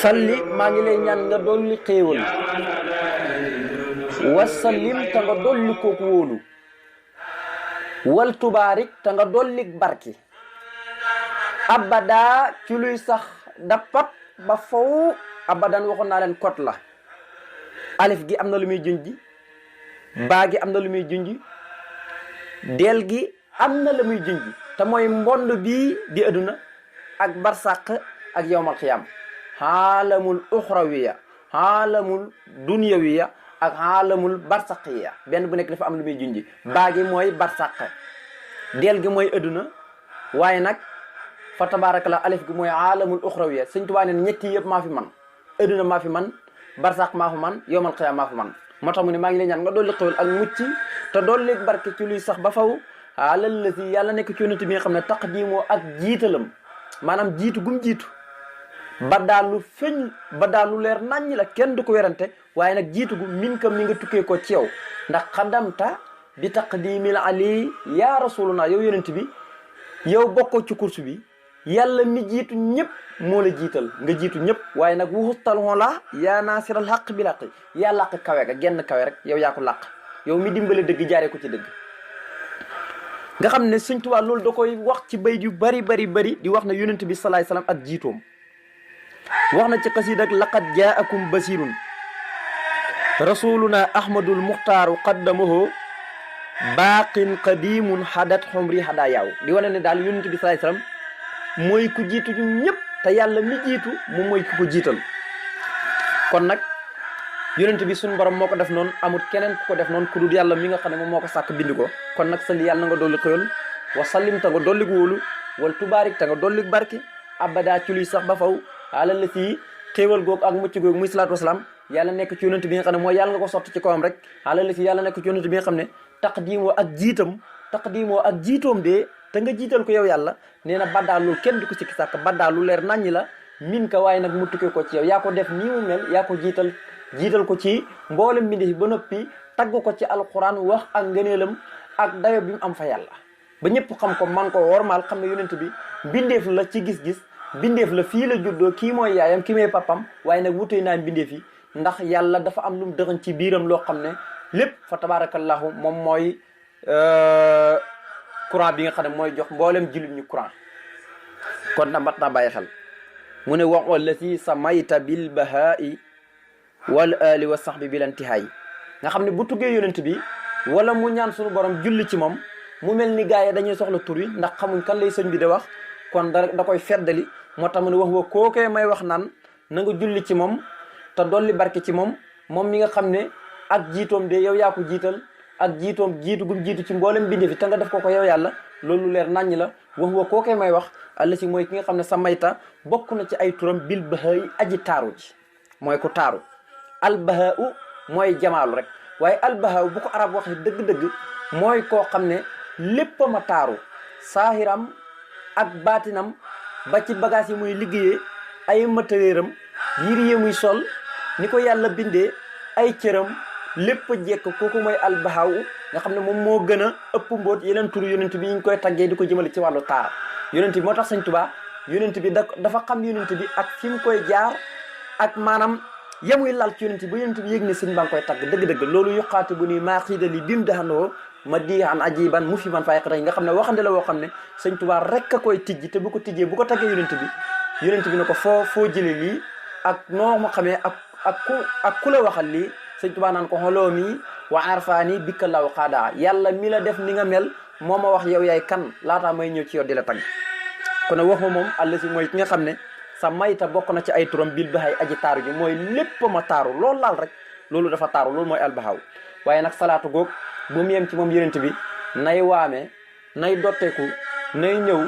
salli maa ngi lay ñaan nga dolli xéewal wasallim te nga dolli kooku wóolu wal tubaarik te nga dolli barki abada ci luy sax dappat ba faw abadan waxoon naa leen kot la alif gi am na lu muy junji baa gi am na lu muy junji del gi am na lu muy junji te mooy mbond bii di adduna ak barsàq ak yowmal xiyaam xaalamul uxrawiya xaalamul dunyawiya ak xaalamul barsaqiya benn bu nekk dafa am lu muy junji baa gi mooy barsàq del gi mooy adduna waaye nag fa tabaarakalla alif gi mooy xaalamul uxrawiya Sëñ Tuubaa ne ñetti yëpp maa fi man adduna maa fi man barsàq maa fi man yowmal xiyaam maa fi man moo tax mu ne maa ngi lay ñaan nga dolli xewal ak mucc te dolli barke ci luy sax ba faw alal la si yàlla nekk ci yonent bi nga xam ne taqdiimoo ak jiitalam maanaam jiitu gum jiitu ba daal lu feeñ ba daal lu leer naññi la kenn du ko werante waaye nag jiitu gu min kam mi nga tukkee ko ci yow ndax xadamta bi taqdimil ali ya rasuluna yow yonent bi yow bokkoo ci course bi yàlla mi jiitu ñëpp moo la jiital nga jiitu ñëpp waaye nag wuxustal xoola yaa naasiral xaq bi làq yaa làq kawe ga genn kawe rek yow yaa ko làq yow mi dimbale dëgg jaaree ko ci dëgg nga xam ne Sëñ Tuubaa loolu da koy wax ci bayt yu bari di wax na yonent bi salaay salaam ak jiitoom wax na ci xasiid ak laqad jaakum basirun rasuluna ahmadul muxtaaru qaddamahu baaqin qadimun hadat xumri hada yaaw di wane ne daal yonent bi salaay salaam mooy ku jiitu ñu ñëpp te yàlla mi jiitu moom mooy ku ko jiital kon nag yonent bi suñu borom moo ko def noonu amul keneen ku ko def noonu ku dul yàlla mi nga xam ne moom moo ko sàkk bind ko kon nag sali yàlla na nga dolli xéwal wa sallim te nga dolli wóolu wal tubaarik te nga dolli barki abada ci luy sax ba faw alal la fii xéewal googu ak mucc googu muy salaatu wasalaam yàlla nekk ci yonent bi nga xam ne mooy yàlla nga ko sotti ci kawam rek alal la fii yàlla nekk ci yonent bi nga xam ne taqdiimoo ak jiitoom de te nga jiital ko yow yàlla nee na baddaa loolu kenn du ko sikki sàkk baddaa lu leer naññi la min ka waaye nag mu tukkee ko ci yow yaa ko def nii mu mel yaa ko jiital ko ci mboolem mbindi fi ba noppi tagg ko ci alquran wax ak ngëneelam ak dayo bi mu am fa yàlla ba ñëpp xam ko man ko wormaal xam ne yonent bi mbindeef la ci gis-gis mbindeef la fii la juddoo kii mooy yaayam kii mooy papam waaye nag wutee naa mbindeef yi ndax yàlla dafa am lu mu dëxañ ci biiram loo xam ne lépp fa tabarakallahu moom mooy courant bi nga xam ne mooy jox mboolem jullit ñu courant kon na mat naa bàyyi xel mu ne wax wala si samayta bil bahaa'i wal ali wa sahbi bil intihaay nga xam ne bu tuggee yonent bi wala mu ñaan suñu borom julli ci moom mu mel ni gars yi dañuy soxla tur wi ndax xamuñ kan lay sëñ bi de wax kon da koy feddali moo tax mu ne wax wa kookee may wax naan na nga julli ci moom te dolli barke ci moom mi nga xam ne ak jiitoom de yow yaa ko jiital ak jiitoom jiitu gum jiitu ci mboolem bindee fi te nga def ko yow yàlla loolu leer naññ la wax wa kookee may wax àlla si mooy ki nga xam ne sa mayta bokk na ci ay turam bil bahaay aji taaru ji mooy ko taaru albahaau mooy jamaalu rek waaye albahaau bu ko arab waxee dëgg-dëgg mooy koo xam ne léppam a taaru saahiram ak baatinam ba ci bagage yi muy liggéeyee ay matériel am yiri yi muy sol ni ko yàlla bindee ay cëram lépp a jekk kooku mooy albahaau nga xam ne moom moo gën a ëpp mbóot yeneen turu yonent bi ñu koy taggee di ko jëmale ci wàllu taar yonent bi moo tax Sëñ Tuubaa yonent bi dafa xam yonent bi ak fi mu koy jaar ak maanaam yamuy lal ci yonent bi yonent bi yëg ne sëñ baa ngi koy tagg dëgg-dëgg loolu yuqaati bu ni maa xiidali bi mu daxandoo ma diixan ajiban mu fi man fay xatay nga xam ne waxande la woo xam ne Sëñ Tuubaa rek a koy tijji te bu ko tijjee bu ko taggee yonent bi ne ko foo jëlee lii ak noo ma xamee ak ku la waxal lii Sëñ Tuubaa naan ko xoloo mi wa arfaani bikka law xaadaa yàlla mi la def ni nga mel moo ma wax yow yaay kan laataa may ñëw ci yow di la tagg kon wax ma moom àll si mooy ki nga xam ne sa mayta bokk na ci ay turam bil baxay aji taaru ji mooy lépp ma taaru loolu laal rek loolu dafa taaru loolu mooy albaxaw waaye nag salaatu goog bu mu yem ci moom yonent bi nay waame nay dotteeku nay ñëw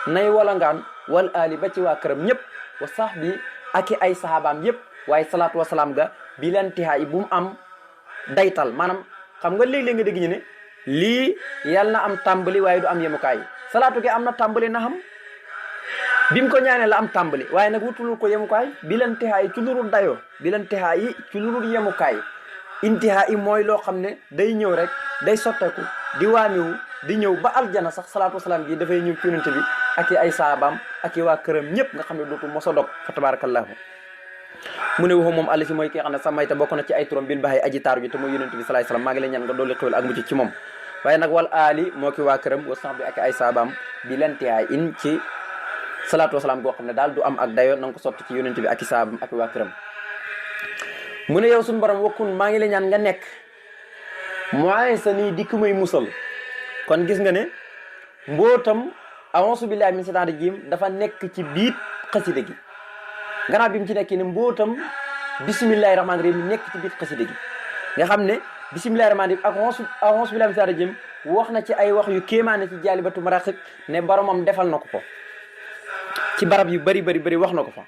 nay walangaan wal ali ba ci waa këram ñëpp wa sax bi ak i ay sahabaam yëpp waaye salaatu wasalaam ga bi leen tihaay bu mu am daytal maanaam xam nga léeg-léeg nga dégg ñu ne lii yàlla na am tàmbali waaye du am yemukaay salaatu gi am na tàmbali na xam bi mu ko ñaanee la am tàmbali waaye nag wutulul ko yemukaay bi leen tihaay ci lurul dayoo bi leen tihaay ci lurul yemukaay intihaay mooy loo xam ne day ñëw rek day sotteeku di waamiwu di ñëw ba aljana sax salaatu wasalaam gi dafay ñëw ci yonent bi ak i ay saabaam ak i waa këram ñëpp nga xam ne dootu mos a dog fa tabarakallahu mu ne waxu moom àll si mooy ki nga xam ne samayta bokk na ci ay turam bil baxay aji taaru ji te mooy yonent bi salaay salaam maa ngi lay ñaan nga dolli xéwal ak mucc ci moom waaye nag wal aali moo ki waa këram wa sax bi ak ay saabaam bi lantiyaay in ci salaatu wasalaam goo xam ne daal du am ak dayo na nga ko sotti ci yonent bi ak i saabaam ak waa këram mu ne yow suñu borom wakkun maa ngi lay ñaan nga nekk mooy sa nii di ku may musal kon gis nga ne mbootam a'uuzu billahi min shaytaani rajiim dafa nekk ci biit xasida gi gannaaw bi mu ci nekk ne mbootam bismillahi rahmaani rahiim nekk ci biit xasida gi nga xam ne bismillahi rahmaani rahiim ak a'uuzu billahi min shaytaani rajiim wax na ci ay wax yu kéemaane ci jaalibatu maraqib ne boromam defal na ko ci barab yu bari wax na ko fa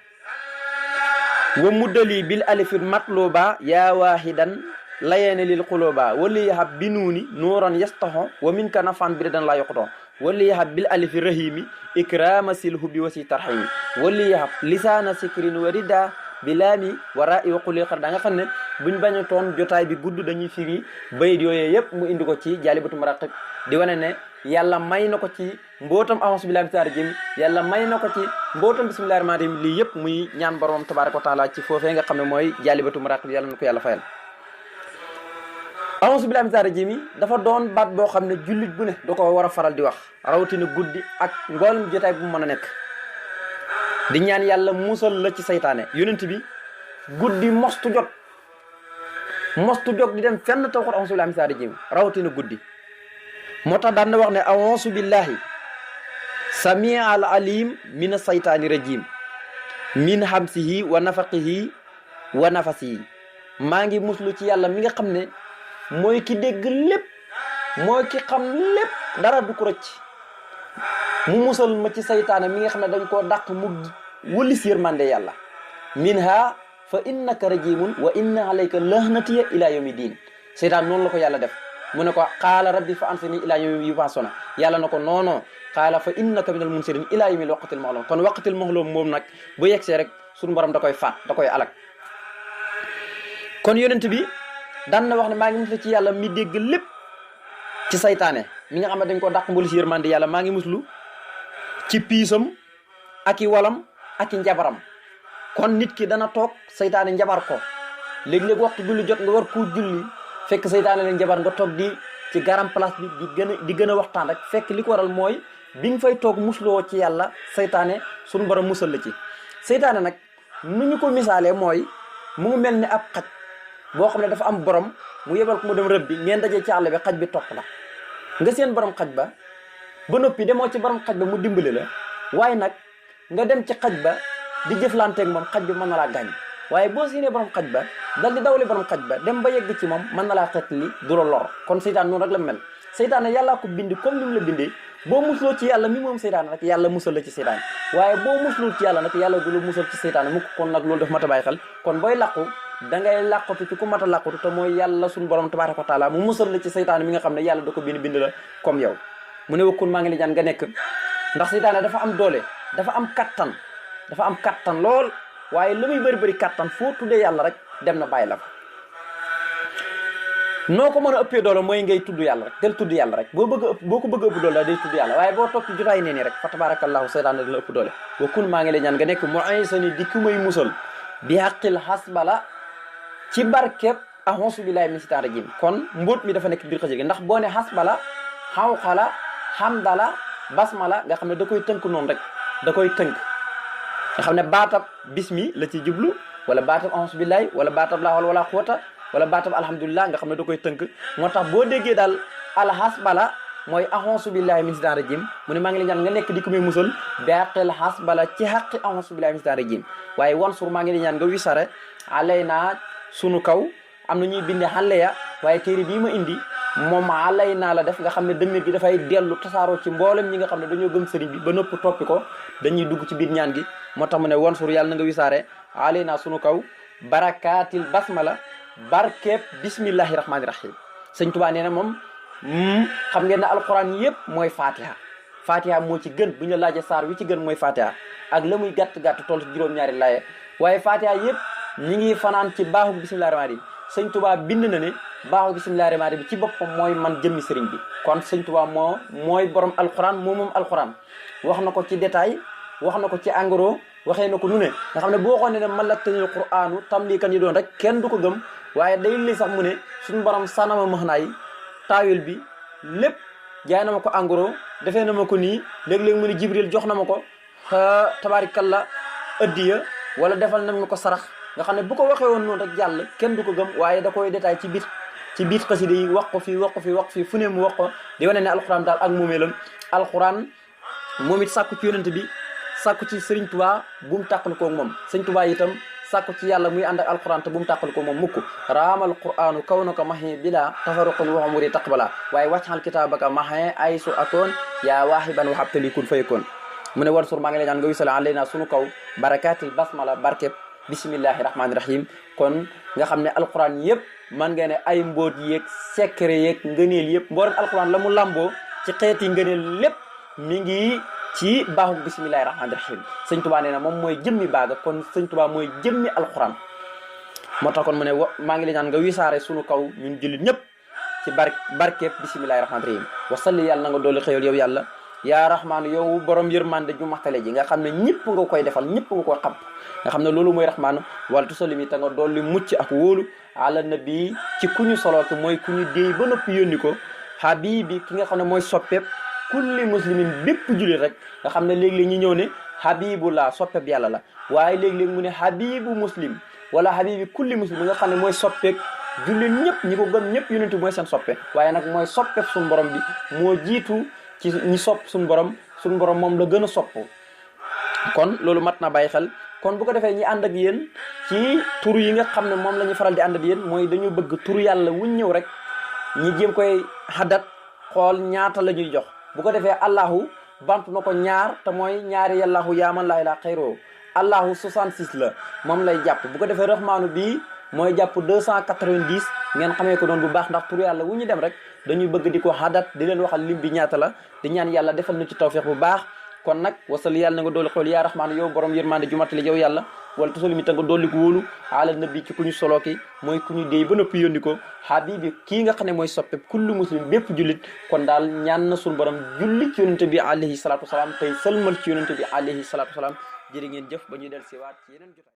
wa muddali bil alifil matluba yaa waahidan layeene lil xulóoba wali yahab bi nuuni nuuran yastaxo wa min ka nafan bi dan laa yoqutoo wali yahab bil alifi rahimi ikrama silhu bi wasi tarximi wali yahab lisaana sikrin wa rida bi laami wara i waquli xar da nga xam ne buñ bañ a toon jotaay bi gudd dañuy firi bayit yooyee yëpp mu indi ko ci jaalibatu maraqib di wane ne yàlla may na ko ci mbootam a'uuzu billahi mina shaytaani rajiim yàlla may na ko ci mbootam bismillahi rahmaani rahiim lii yëpp muy ñaan borom tabaaraka wa taala ci foofee nga xam ne mooy jaalibatu maraqib yàlla na ko yàlla fayal a'uuzu billahi mina shaytaani rajiim yi dafa doon baat boo xam ne jullit bu ne da ko war a faral di wax rawatina guddi ak mboolem jotaay bu mu mën a nekk di ñaan yàlla musal la ci saytaane yonent bi guddi mostu jot di dem fenn taw xot a'uuzu billahi mina shaytaani rajiim rawatina guddi moo tax daan na wax ne a'uuzu billahi sami al alim min saytaani rajim min hamsihi wa nafaqihi wa nafasihi maa ngi muslu ci yàlla mi nga xam ne mooy ki dégg lépp mooy ki xam lépp dara du ko rëcc mu musal ma ci saytaane mi nga xam ne dañ koo dàq mu wëlis yërmande yàlla minha fa innaka rajimun wa inna alayka lahnatiya ila yawmi diin saytaan noonu la ko yàlla def mu ne ko qaala rabbi fa ansini ila yawmi yub'asuna yàlla na ko noono qaala fa innaka minal munsirin ila yawmi waqtil maxlum kon waqtil maxlum moom nag bu yegsee rek suñu borom da koy faat da koy alak kon yonent bi daan na wax ne maa ngi muslu ci yàlla mi dégg lépp ci saytaane mi nga xam ne dañ ko dàq mbali si yërmande yàlla maa ngi muslu ci piisam ak i walam ak i njabaram kon nit ki dana toog saytaane njabar ko léeg-léeg waxtu julli jot nga war koo julli fekk saytaane leen njabar nga toog di ci garam place bi di gën a waxtaan rek fekk li ko waral mooy bi nga fay toog musloo ci yàlla saytaane suñu borom musal la ci saytaane nag nu ñu ko misaalee mooy mu ngi mel ni ab xaj boo xam ne dafa am borom mu yebal ko mu dem rëbb bi ngeen dajee ci àll bi xaj bi topp la nga seen borom xaj ba noppi demoo ci borom xaj ba mu dimbali la waaye nag nga dem ci xaj ba di jëflanteeg moom xaj bi mën na laa gaañ waaye boo séenee borom xaj ba dal di dawali borom xaj ba dem ba yegg ci moom mën na laa xet li du la lor kon seytaan noonu rek la mel seytaane yàllaa ko bindi comme ni mu la bindee boo musloo ci yàlla mi moom seytaane rek yàlla musal la ci seytaane waaye boo musloo ci yàlla nag yàlla du la musal ci seytaane mukk kon nag loolu daf mat a bàyyi xel kon booy làqu da ngay làqatu ci ku mat a làqatu te mooy yàlla suñu borom tabaaraka wa taala mu musal la ci seytaane mi nga xam ne yàlla da ko bind la comme yow mu ne wakkun maa ngi la ñaan nga nekk ndax seytaane dafa am doole dafa am kattan lool waaye la muy bëri kattan foo tuddee yàlla rek dem na bàyyi la ko noo ko mën a ëppee doole mooy ngay tudd yàlla rek del tudd yàlla rek boo ko bëgg a ëpp doole day tudd yàlla waaye boo toog ci jotaay nee nii rek fa tabarakallahu seytaane dina ëpp doole wakkun maa ngi la ñaan nga nekk mu ay sa ni di ku may musal bi xaqil xasbala ci barkeb a'uuzu billahi min shaytaani rajim kon mbóot mi dafa nekk biir xasida gi ndax boo ne xasbala xawxala xamdala basmala nga xam ne da koy tënk noonu rek da koy tënk nga xam ne baatab bismi la ci jublu wala baatab a'uuzu billahi wala baatab laa hawla wala quwwata wala baatab alhamdulillah nga xam ne da koy tënk moo tax boo déggee daal alxasbala mooy a'uuzu billahi min shaytaani rajim mu ne maa ngi la ñaan nga nekk di ko muy musal baqil xasbala ci xaqi a'uuzu billahi min shaytaani rajim waaye wansur maa ngi la ñaan nga wisare alayna sunu kaw am na ñuy binde xale ya waaye téere bii ma indi moom alay naa la def nga xam ne dëmmir gi dafay dellu tasaaroo ci mboolem ñi nga xam ne dañoo gëm sëriñ bi ba nëpp toppi ko dañuy dugg ci biir ñaan gi moo tax mu ne wansur yàlla na nga wisaare alay naa sunu kaw barakaatil basmala barkeeb bismillahi rahmaani rahim sëñ Tuubaa nee na moom xam ngeen ne alquran yëpp mooy fatiha moo ci gën bu ñu laajee saar wi ci gën mooy fatiha ak la muy gàtt toll ci juróom-ñaari laaye waaye fatiha yëpp ñi ngi fanaan ci baaxu bismillahi rahmaani rahim sëñ Tuubaa bind na ne baaxu bismillahi rahmaani rahim ci boppam mooy man jëmmi sëriñ bi kon sëñ Tuubaa mooy borom alquran moom alquran wax na ko ci détail wax na ko ci engrais waxee na ko nu ne nga xam ne boo waxoon ne man la tënil qur'aanu tam lii kan yi doon rek kenn du ko gëm waaye day li sax mu ne suñu borom sanama max naay taawil bi lépp jaay na ma ko engrais defee na ma ko nii léeg-léeg mu ne jibril jox na ma ko tabaarikalla ëddiya wala defal na ma ko sarax nga xam ne bu ko waxee woon noonu rek jàll kenn du ko gëm waaye da koy détail ci biir xasida yi wax ko fii fu ne mu wax ko di wane ne alxuraan daal ak moomeelam alxuraan moom it sàkku ci yonent bi sàkku ci Sëriñ Tuubaa bu mu tàqal koog moom Sëriñ Tuubaa itam sàkku ci yàlla muy ànd ak alxuraan te bu mu tàqal koog moom mukk raamal quraanu kaw na ko maxee bila tafaruqun wa umuri taqbala waaye wàccaxal kitaabaka maxee ay su akoon yaa waaxiban wa habtalikun fayakoon mu ne war sur maa ngi lay ñaan nga wisale alayna sunu kaw barakaatil basmala barkeb bismillahi rahmaani rahim kon nga xam ne alxuraan yëpp man nga ne ay mbóot yeeg secret yeeg ngëneel yëpp mboolem alxuraan la mu lamboo ci xeeti ngëneel lépp mi ngi ci baaxu bismillahi rahmaani rahim sëñ tubaa nee na moom mooy jëmmi baaga kon sëñ tubaa mooy jëmmi alxuraan moo tax kon mu ne maa ngi lay ñaan nga wisaare sunu kaw ñun jullit ñëpp ci barkeeb bismillahi rahmaani rahim wasalli yàlla na nga dooli xëyal yow yàlla yaa rahmaan yow borom yërmande ju maxtale ji nga xam ne ñëpp nga koy defal ñëpp nga koy xam nga xam ne loolu mooy rahmaan wala tusalimi te nga dolli mucc ak wóolu ala nabi ci ku ñu solo ki mooy ku ñu déey ba noppi yónni ko habibi ki nga xam ne mooy soppeeb kulli muslimin bépp jullit rek nga xam ne léeg-léeg ñu ñëw ne habibullah soppeeb yàlla la waaye léeg-léeg mu ne habibu muslim wala habibi kulli muslim nga xam ne mooy soppeeg jullit ñëpp ñi ko gëm ñëpp yonent mooy seen soppe waaye nag mooy soppeeb suñu borom bi moo jiitu ci ñi sopp suñu borom moom la gën a sopp kon loolu mat na bàyyi xel kon bu ko defee ñi ànd ak yéen ci turu yi nga xam ne moom la ñu faral di ànd ak yéen mooy dañu bëgg turu yàlla wuñ ñëw rek ñi jéem koy xadat xool ñaata la ñuy jox bu ko defee allahu bantu na ko ñaar te mooy ñaari yàllaahu yaaman laa ilaaha xayroo allahu 66 la moom lay jàpp bu ko defee rahmaanu bii mooy jàpp 290 ngeen xamee ko noonu bu baax ndax turu yàlla wu ñu dem rek dañuy bëgg di ko xadat di leen waxal lim bi ñaata la di ñaan yàlla defal na ci tawfiq bu baax kon nag wasal yàlla na nga dooli xool yaa rahmaan yow borom yërmande ju matali yow yàlla wala tusali mi ta nga dolli ko wóolu ala nabi ci ku ñu solo ki mooy ku ñu déy ba noppi yónni ko habibi kii nga xam ne mooy soppe kullu muslim bépp jullit kon daal ñaan na suñu borom julli ci yonente bi alayhi salatu wasalaam tey sëlmal ci yonente bi alayhi salatu wasalaam jërë ngeen jëf ba ñuy del siwaat ci yeneen jotaay